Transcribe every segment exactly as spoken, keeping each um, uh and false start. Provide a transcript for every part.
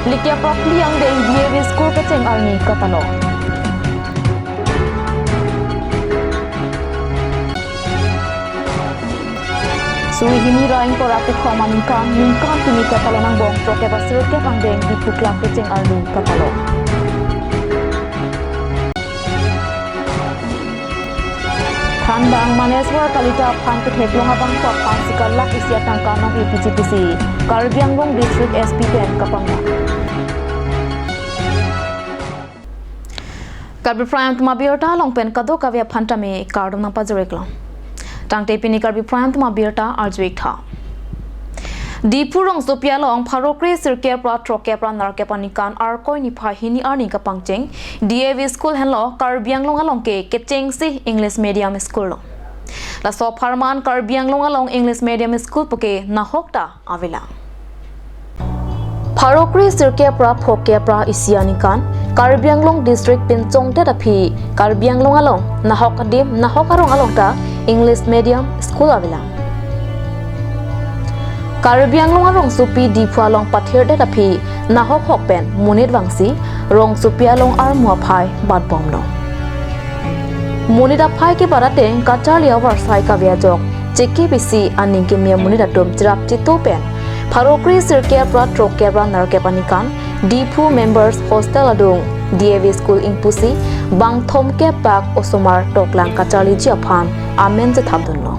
Sirkep ra phli angdeng D A V school kecheng arni katalon. Suri hini ra ingkoi ra kethom aningkan, ningkan kimi katalon angbong, Throkep ra sirkep angdeng Diphu Club kecheng arni katalon. Thanbang Maneswar Kalita aphan ketheklong abangphu aphan sikar lakh isi atangka nong-e piji pusi Karbi Anglong District S P pen kapangdam. Karbi Prime Time abirta along pen kadokave aphan tame kardom nangpajir-iklo. Tangte pini Karbi Prime Time abirta arju-ik tha. Diphu rongsopi along pharo kre sirkep ra throkep ra nerkep aningkan Arkoi niphai hini arni kapangcheng D A V school henlo Karbi Anglong along ke kechengsi English medium school lo. Laso apharman Karbi Anglong along English medium school puke nahok ta avelang. Pharo kre sirkep ra phokep ra isi aningkan Karbi Anglong District pinchongdet aphi Karbi Anglong along nahok adim nahok arong along ta English medium school avelang. Karbi Anglong arongsopi Diphu along pathirdet aphi nahok hok pen monit vangsi rongsopi along armu aphai batbomlo. Monit aphai kebat ateng kacharli avarsai kave ajok chekip isi aning keme amonit atum cherap cheto pen pharo kre sirkep ra throkep ra nerkep aningkan Diphu Members Hostel adung D A V school ingpusi bang thomkep bak osomar toklang kacharliji aphan amen chethapdunlo.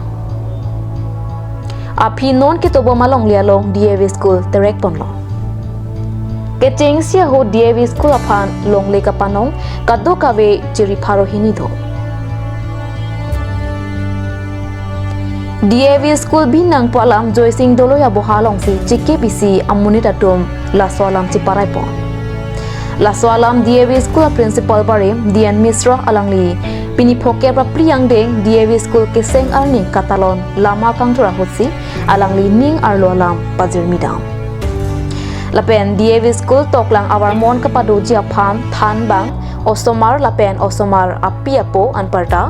Aphi non ketobom alongle along D A V school terekponlo. Kechengsi ahut D A V school aphan longle kapanong kadokave chiri pharo hini do. D A V school binang pu alam Joysing Doloi aboha alongsi chekip isi amonit atum laso alam cheparaipon. Laso alam D A V school a principal barim D N Mishra alangli pini phokep ra phli angdeng D A V school kecheng arni katalon lama kangthur ahutsi alangli ning arlo alam pajirmidam. Lapen D A V school toklang avarmon kapadoji aphan thanbang osomar lapen osomar api apo anparta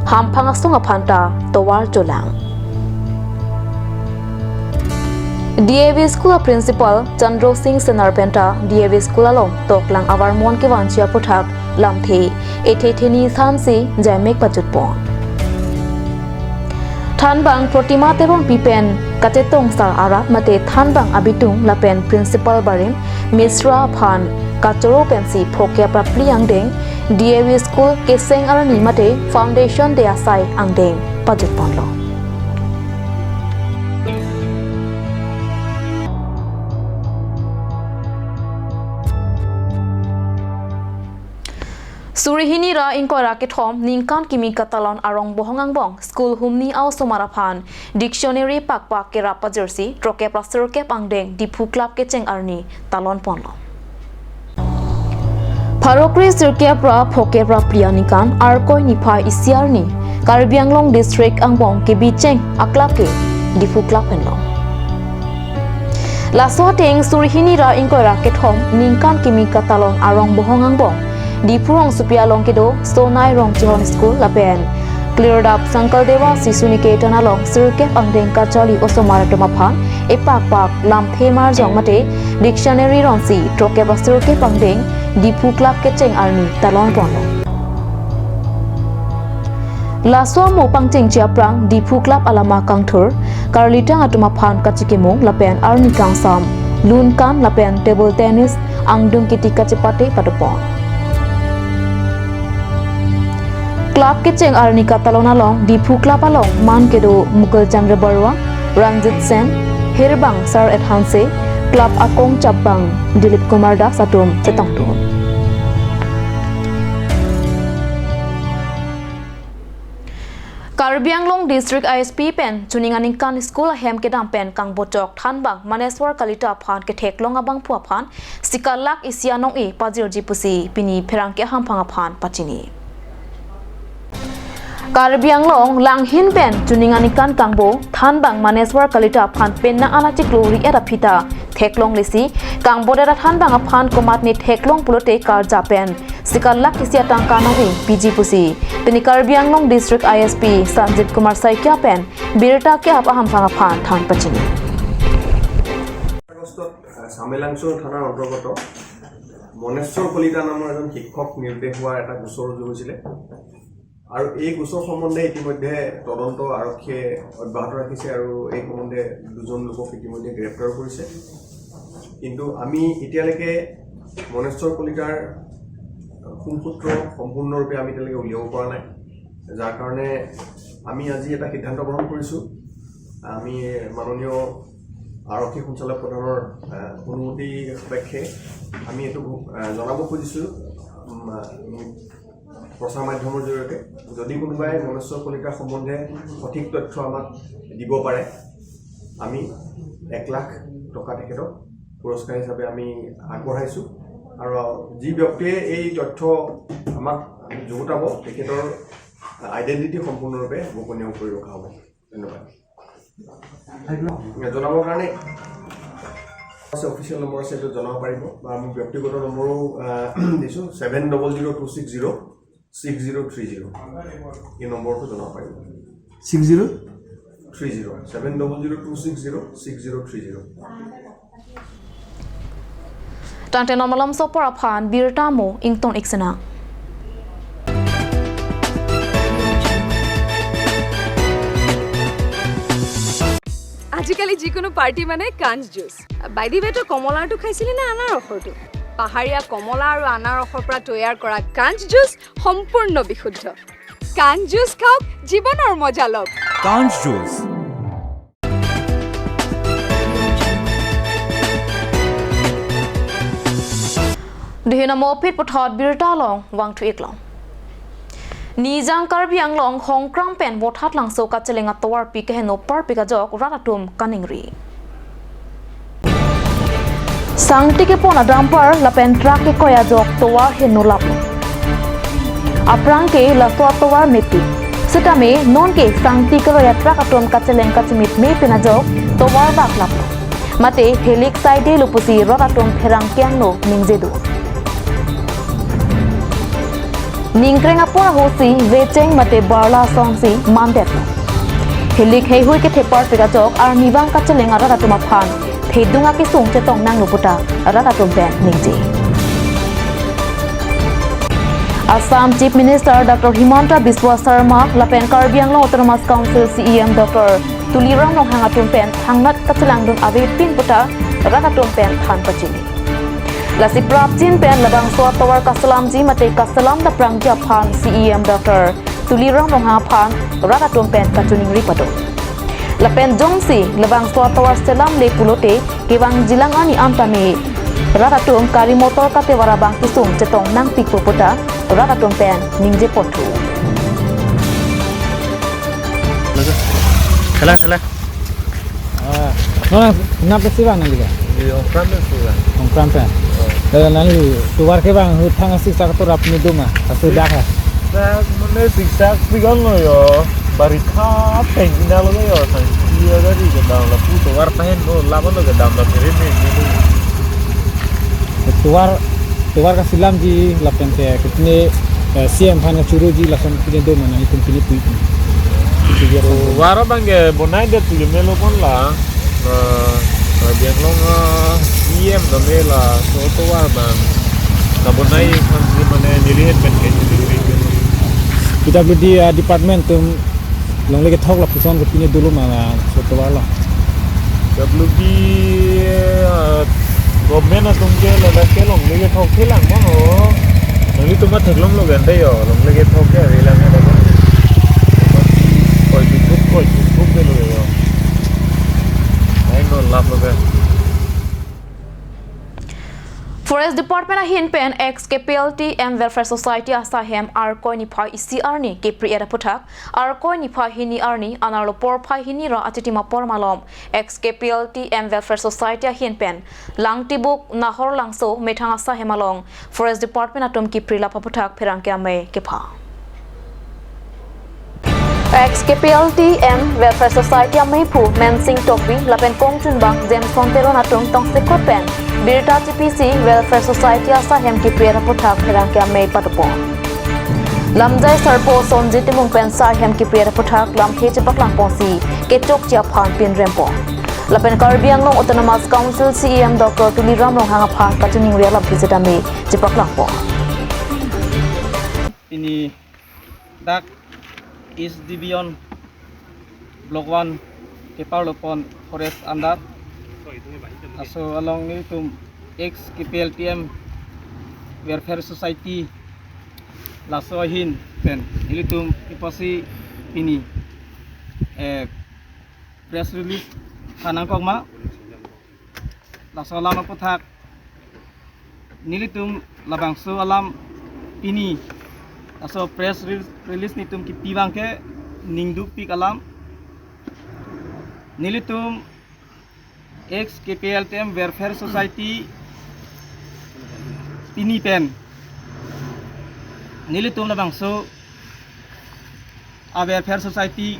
hamphang asong aphanta tovar cholang. D A V school a principal Chandro Singh Senar penta D A V school along toklang avarmon kevanji aputhak lamthe ethe theni sansi jaimek pajutpon. Thanbang Protima Teronpi pen kachetong sar arat mate thanbang abitung lapen principal barim Mishra aphan kachoro pensi phokep ra phli angdeng D A V school kecheng arni mate foundation day asai angdeng pajutponlo. Suri hini ra ingkoi ra kethom ningkan kimi katalon arong bohong angbong school humni a-osomar aphan dictionary pakpak kerap pajirsi throkep ra sirkep angdeng Diphu Club kecheng arni talonponlo. Pharo kre sirkep ra phokep ra phli aningkan Arkoi niphai isi arni Karbi Anglong District angbong kebicheng a-club ke Diphu Club henlo. Laso ateng suri hini ra ingkoi ra kethom ningkan kimi katalon arong bohong angbong Diphu rongsopi along kedo Sonai Rongchehon School lapen Klirdap Sankaldewa Sishu Niketan along sirkep angdeng kacharli osomar atum aphan epakpak lamthe marjong mate dictionary ronsi throkep ra sirkep angdeng Diphu Club kecheng arni talonponlo. Laso amo pangchengji aphrang Diphu Club alama kangthur, karlitang atum aphan kachikimung lapen arni kangsam, lunkan lapen table tennis, angdung kiti kachepate padopon. Club kecheng arni katalon along Diphu Club along man kedo Mukul Chandra Barua, Ranjit Sen, Hirbang Sar et Hanse, club akong chapbang Dilip Kumar Das atum chetongdun. Karbi Anglong District I S P pen chuning aningkan school ahem kedam pen kangbochok thanbang Maneswar Kalita aphan ketheklong abangphu aphan sikar lakh isi anong-e pajirji pusi pini pherangke ahamphang aphan pachini. Karbi Anglong langhin pen chuning aningkan kangbo thanbang Maneswar Kalita aphan penang an achiklo ri-et aphi ta theklonglesi kangbodet athanbang aphan komatne theklong pulote karja pen sikar lakh isi atangka nong-e piji pusi pini Karbi Anglong District I S P Sanjit Kumar Saikia pen birta ke-ap ahamphang aphan than pachini. আগষ্টত, আহ, চামেলাংচৌ থানাৰ অন্তৰ্গত মনেশ্বৰ কলিতা নামৰ এজন শিক্ষক নিৰুদ্দেশ হোৱাৰ এটা গোচৰ ৰুজু হৈছিলে আৰু এই গোচৰ সম্বন্ধে ইতিমধ্যে তদন্ত আৰক্ষীয়ে অব্যাহত ৰাখিছে আৰু এই সম্বন্ধে দুজন লোকক ইতিমধ্যে গ্ৰেপ্তাৰ কৰিছে। কিন্তু আমি এতিয়ালৈকে মনেশ্বৰ কলিতাৰ কোনসূত্ৰ সম্পূৰ্ণৰূপে আমি এতিয়ালৈকে উলিয়াব পৰা নাই, যাৰ কাৰণে আমি আজি এটা সিদ্ধান্ত গ্ৰহণ কৰিছোঁ। আমি মাননীয় আৰক্ষী সঞ্চালক প্ৰধানৰ, আহ, অনুমতি সাপেক্ষে আমি এইটো, আহ, জনাব খুজিছোঁ, উম, আহ, প্ৰচাৰ মাধ্যমৰ জৰিয়তে। যদি কোনোবাই মনেশ্বৰ কলিতা সম্বন্ধে সঠিক তথ্য আমাক দিব পাৰে, আমি এক লাখ টকা তেখেতক পুৰস্কাৰ হিচাপে আমি আগবঢ়াইছোঁ। আৰু যি ব্যক্তিয়ে এই তথ্য আমাক যুগুতাব, তেখেতৰ আইডেণ্টিটি সম্পূৰ্ণৰূপে গোপনীয় কৰি ৰখা হ'ব। ধন্যবাদ। জনাবৰ কাৰণে আছে, অফিচিয়েল নম্বৰ আছে, এইটো জনাব পাৰিব বা মোৰ ব্যক্তিগত নম্বৰো, আহ, দিছোঁ, seven double zero' two six zero' six zero' three zero'. এই নম্বৰটো জনাব পাৰিব। Six zero'? Three zero', seven double zero' two six zero' six zero' three zero'. Tangte non malomso apor aphan birta mo ingtong ik sena. আজিকালি যিকোনো পাৰ্টি মানে কাঞ্চ juice. By the ৱে, তই কমলাৰটো খাইছিলি নে আনাৰসৰটো? পাহাৰীয়া কমলা আৰু আনাৰসৰ পৰা তৈয়াৰ কৰা কাঞ্চ জুচ সম্পূৰ্ণ বিশুদ্ধ। কাঞ্চ জুচ খাওক, জীৱনৰ মজা লওক। কাঞ্চ juice. Dihina mo phit puthot birta along vangthu ik long. Nijang Karbi Anglong Hongkram pen Vothatlangso kacheleng atovarpi keheno parpik ajok rat atum kaningri. Sangti kepon a dumper lapen truck kekoi ajok tovar heno laplo. Aphrang ke laso atovar mepik. Sitame non ke sangti keroi a truck atum kacheleng kachemit me pen ajok tovar bak laplo. Mate helik saide lo pusi rat atum pherangke angno ningje do. Ningkreng apor ahutsi vecheng mate barla asongsi mandetlo. Helik heihui kethe parpik ajok arnivang kacheleng arat atum aphan phedung akesung chetong nanglo puta rat atum pen ningje. Assam Chief Minister Doctor Himanta Biswa Sarma lapen Karbi Anglong Autonomous Council C E M Doctor Tuliram Ronghang atum pen thangnat kachelangdun avepin puta rat atum pen than pachini. Lasi prapjin pen labangso atovar kaselamji mate kaselam daprangji aphan C E M Doctor Tuliram Ronghang aphan rat atum pen kachiningri pado. Lapen jongsi labangso atovar selamle pulote kevangjilang arni an tame rat atum gari motor katevar abang kesung chetong nangpikpo puta rat atum pen ningje ponthu. Thala, thala. Ah, no, nap si bang nang liga? Di Hongkram si bang. Hongkram pen. Oh. Eh, nang tovar ke bang, hu thang asi sak to rap ni duma, asu dak ha. Sa mane siksak si bang lo yo, barikha peng ina lo yo, sang iya dari ke dam lapu tovar tahen lo, lama lo ke dam la pere ni ni lo. Tovar, tovar kaselamji lapen ke kitne, eh, C M aphan kachiruji lason kitne do mana itum pini pui. Itu dia. Tovar abang ke bonai det tu melo pon la. Na, na biang long, ah, C M na mela so tovar abang. Na bonai kan si mane nelihet pen ke. P W D, ah, department atum longle kethok lapuson ke pini dolo mana so tovar lo. W B, eh, government atum ke ladak ke longle kethok ke lang mo ho. Longle atum atheklong lo gande yo, longle kethok ke ave lang ada ko. Koi tutup, koi tutup ke lo yo. Ai no lap lo ke. Forest Department ahin pen ex K P L T M Welfare Society asai hem Arkoi niphai isi arni kepri-et aphuthak Arkoi niphai hini arni anerlo porphai hini ra achitim apor malom ex K P L T M Welfare Society ahin pen Langtibuk Nahorlangso methang asai hem along Forest Department atum kepri lap aphuthak pherangke amei kepha. Ex K P L T M Welfare Society ameiphu Mensing Tokbi lapen kongchunbang Jameson Teron atum tongsekot pen birta chipisi Welfare Society asai hem kepri-et aphuthak pherangke amei patupon. Lamjai sarpo Sonjit Timung pen sai hem kepri-et aphuthak lamthe chepaklang ponsi kechokche aphan pinrem pon. lapen Karbi Anglong Autonomous Council C E M Doctor Tuliram Ronghang aphan kachiningri alam phi setame chepaklangpo. Pini dak East Division Block one keparlopon forest under, laso along nelitum ex K P L T M Welfare Society, laso ahin pen nelitum ipasi pini, eh, press release than nangkok ma. Laso alam aputhak nelitum labangso alam pini laso press re-, release nelitum kipi abangke ningdukpik alam. Nelitum ex K P L T M Welfare Society pini pen nelitum labangso a Welfare Society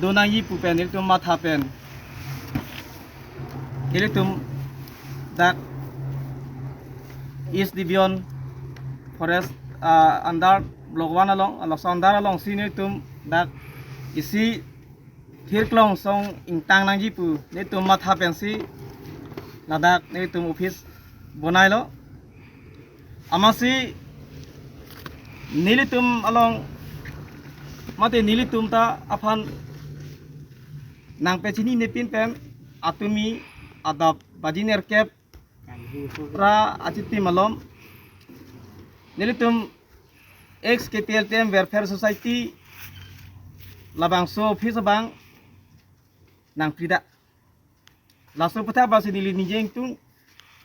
donangji pu pen nelitum matha pen nelitum dak East Division Forest, ah, under Block one along, laso under alongsi nelitum dak isi thirklong song ingtang nangji pu nelitum matha pensi ladak nelitum office bonailo. Amatsi nelitum along mate nelitum ta aphan nangpachinine pin pen atumi adap baji nerkep ra achitim alom nelitum ex K P L T M Welfare Society labangso office abang nangpridak. Laso aputhak basi neli ningje ingtung,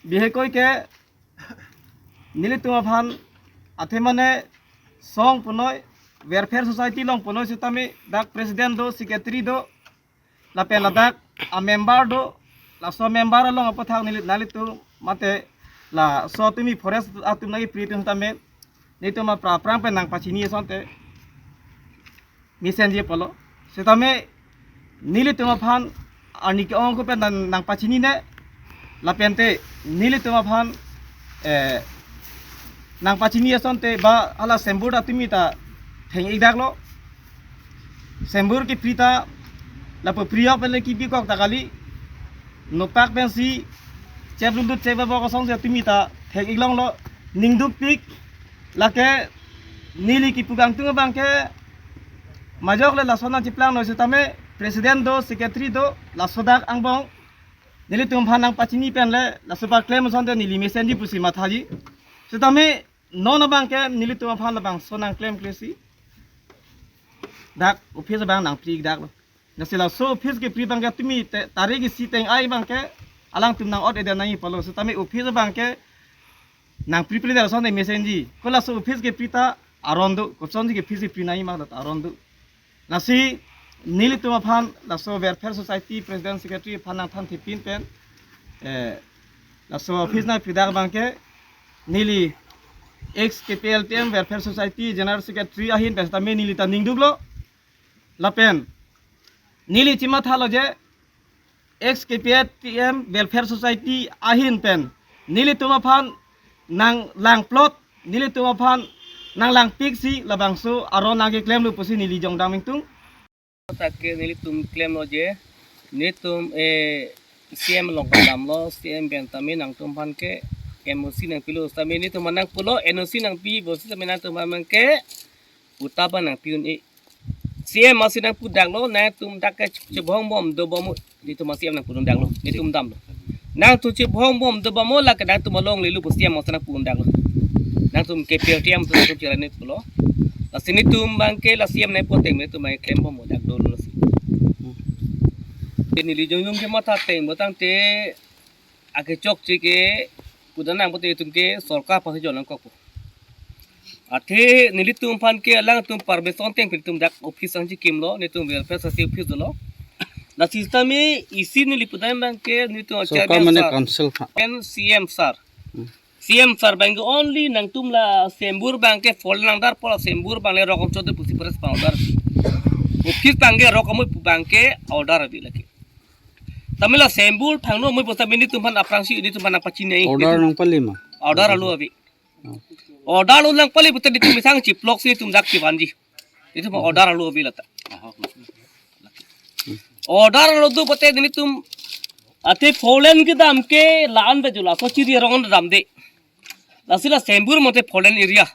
bihekoi ke nelitum aphan athe mane song punoi, Welfare Society along punoi setame dak president do, secretary do, lapen ladak a member do, laso member along aputhak neli nelitum mate laso atumi forest atum nangkipri atum tame nelitum apra aphrang pen nangpachini asonte mesenji apotlo. Setame nelitum aphan arni ke-ong ko pen nang, nangpachinine, lapente nelitum aphan, eh, nangpachini asonte ba hala sembur ta tumi ta theng-ikdaklo. Sembur kipri ta lapu priok pen le kipikok ta kali. Nopak pensi chep lundut chep babok asong si tumi ta theng-iklonglo. Ningdukpik lake neli kipu kangtung abangke majok le laso nangchiplang noi setame president do, secretary do, laso dak angbong nelitum aphan nangpachini pen le laso paklem asonte neli mesenji pusi mathaji. Setame non abangke nelitum aphan labangso nangklemklesi dak office abang nangpri-ikdaklo. Lasi laso office kipri abangke tumi te, tarik isi teng-ai abangke alangtum nang-ot-edet nangji apotlo. Setame office abangke nangpri pli der asonte mesenji. Ko laso office kipri ta aron do, kosonsi ke office kipri nangji ma ta aron do. Lasi nelitum aphan laso Welfare Society President Secretary aphan nangthanthipin pen, eh, laso office nangpridak abangke neli ex K P L T M Welfare Society General Secretary ahin pen setame neli ta ningduklo. Lapen neli chimathalo je ex K P L T M Welfare Society ahin pen nelitum aphan nanglangplot, nelitum aphan nanglangpiksi labangso aron nangkeklemlo pusi neli jongdam ingtung. Lake nelitum klemlo je nelitum, eh, C M along damlo, C M pen tame nangtum aphan ke M O C nangpilo setame nelitum aphan nangpulo, N O C nangpipo setame nangtum aphan ke uta abang nangpi un-e. C M amatsi nangpudaklo, nangtum dak ke chebhong bom dobom, nelitum C M nangpudaklo, nelitum damlo. Nangtum chebhong bom dobom lake nangtum alongle lo pu C M amatsi nangpudaklo. Nangtum K P L T M atum nangtum chirani pulo. Lasi nelitum abangke la C M nangputeng nelitum abangke klem bom dak dolo lasi. Neli jongjong ke matha teng bo tangte akechokche ke pudam nang pute itum ke sorkar aphansi jon nangkokpo. Athe nelitum aphan ke alangtum permission teng pen itum dak office nangchikimlo, nelitum welfare society office dolo. Lasi setame isi neli pudam abangke nelitum sorkar acharya mane sir, council aphan. Pen C M sir. Hmm. C M sir abangke only nangtum la sembur abangke follow nangdarpo, la sembur abang le rok amchot pusi forest aphan order. Office abangke rok amoi pu abangke order ave lake. Tame la sembur thangno amoi pu setame nelitum aphan aphrangsi nelitum aphan nangpachini. Order nangpali ma? Order alo ave. Oh. Order alo nangpali pute nelitum mesang chiploksi nelitum dak chivanji. Nelitum order alo ave lata. Order alo do pute nelitum Athe four lane kedam ke la-an ave jo, laso chiri arong an damde. Lasi la Sembur mate four lane area.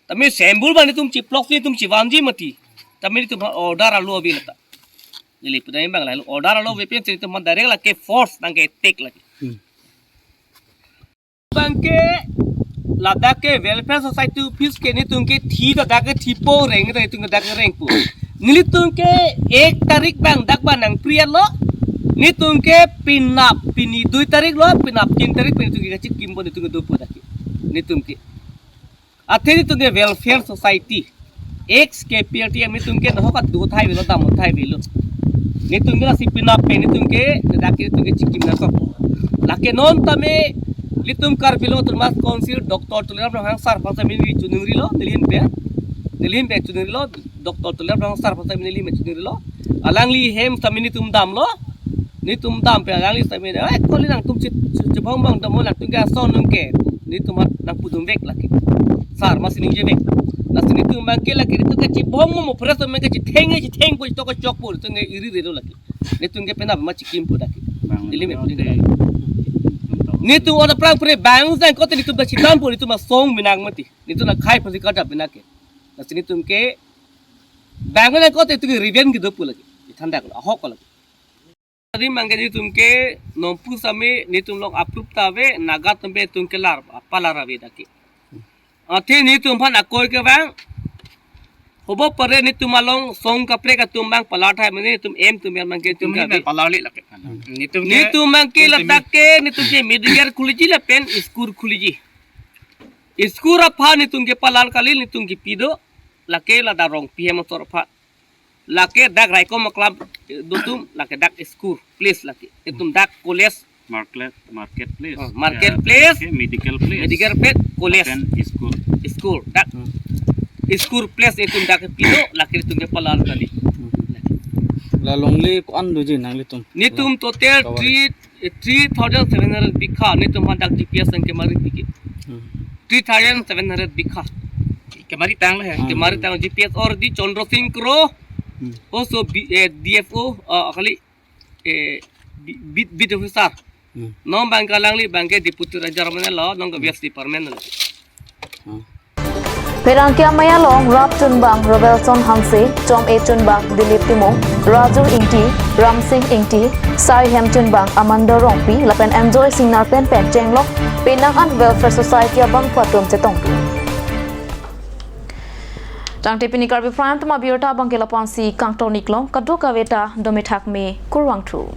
Tame Sembur bang netum chiplok si netum chivanji mati. Tame netum order alo ave lata. Neli pudai bang la order alo ave pen si netum direct lake force nangke attack lake. Hmm. Bang ke ladak ke welfare society office ke netum ke thi ta dak ke thipo, reng ta netum ke dak ke rengpo. Nelitum ke ek tarik bang dak bang nangpri-et lo. Netum ke penap pini dui tarik lo, penap tin tarik pen netum ke kachikimpo, netum ke dopo dak ke. Netum ke. Athe netum ke welfare society, ex K P L T M netum ke nohok kat do thai avelo, dam thai avelo. Netum ke lasi penap pen netum ke, dak ke netum ke chikim nangkok. Lake non tame netum Karbi Anglong Autonomous Council Doctor Tuliram Ronghang sar aphan tame neli choningri lo, neli ahin pen. Neli ahin pen choningri lo, Doctor Tuliram Ronghang sar aphan tame neli ahin pen choningri lo. Alangli hem tame netum damlo. Netum dam pen alangli tame, "Eh, kali nangtum chi, chi, chibong bong dam, nangtum ke ason nung ke." Netum aphan nangpudun vek lake. Sar masi ningje vek. Lasi netum bang ke lake netum ke chibong mo, mo press me ke chitheng, chithengpo, chitokchokpo, netum ke iri relo lake. Netum ke penap ma chikimpo dak ke. Bang, neli me netum pudun ke. Netum order aphrang pre bang sang kote netum ta chidampo, netum asong binang mati. Netum akhei aphansi kadap binang ke. Lasi netum ke bang sang kote netum ke revenge kedopo lake. Thandak lo, ahok lake. Tadi bang ke netum ke nompu sami netum along approve ta ave, Naga atum pen netum ke lar, palar ave dak ke. Athe netum aphan akoi ke bang. Hobo pare netum along song kaprek atum bang palar thai mane netum em tum bang ke netum ke ave. Palar le lake. Netum ke, netum bang ke netum ladak ke netum ke medical khuliji lapen school khuliji. School aphan netum ke palar kali, netum kepi do, lake ladak Rongpi hem asor aphan. Lake dak Raikom Aklam, eh, do atum, lake dak school place lake. Netum dak college. Market, market place. Oh, market place. Ya, okay, medical place. Medical place, college. Then school. School, dak. Hmm. School place netum dak kepi do, lake netum ke palar kali. Hmm. La longle ko-an doji nanglitum? Netum total coverage. Three, eh, three thousand seven hundred bikha, netum aphan dak G P S nangkemari pike. Hmm. Three thousand seven hundred bikha. Kemari tanglo he. Hmm. Kemari tang G P S already Chandra Singh Kro. Hmm. Also B, eh, D F O, uh, kali, eh, B, B, beat officer. Hmm. Non bang ke alangli bang ke Deputy Ranger mane lo, non ke Waste Department lo. Hmm. Pherangke amei along rapchunbang Robertson Hanse, chom-e chunbang Dilip Timung, Raju Ingti, Ramsing Ingti, sai hem chunbang Amanda Rongpi, lapen Enjoy Singnar pen pen chenglok penang an Welfare Society abangphu atum chetongdun. Tangte pini Karbi Prime Time abirta abang ke lapu-ansi kangton-iklo, kadokave ta dome thakme, kurvangthu.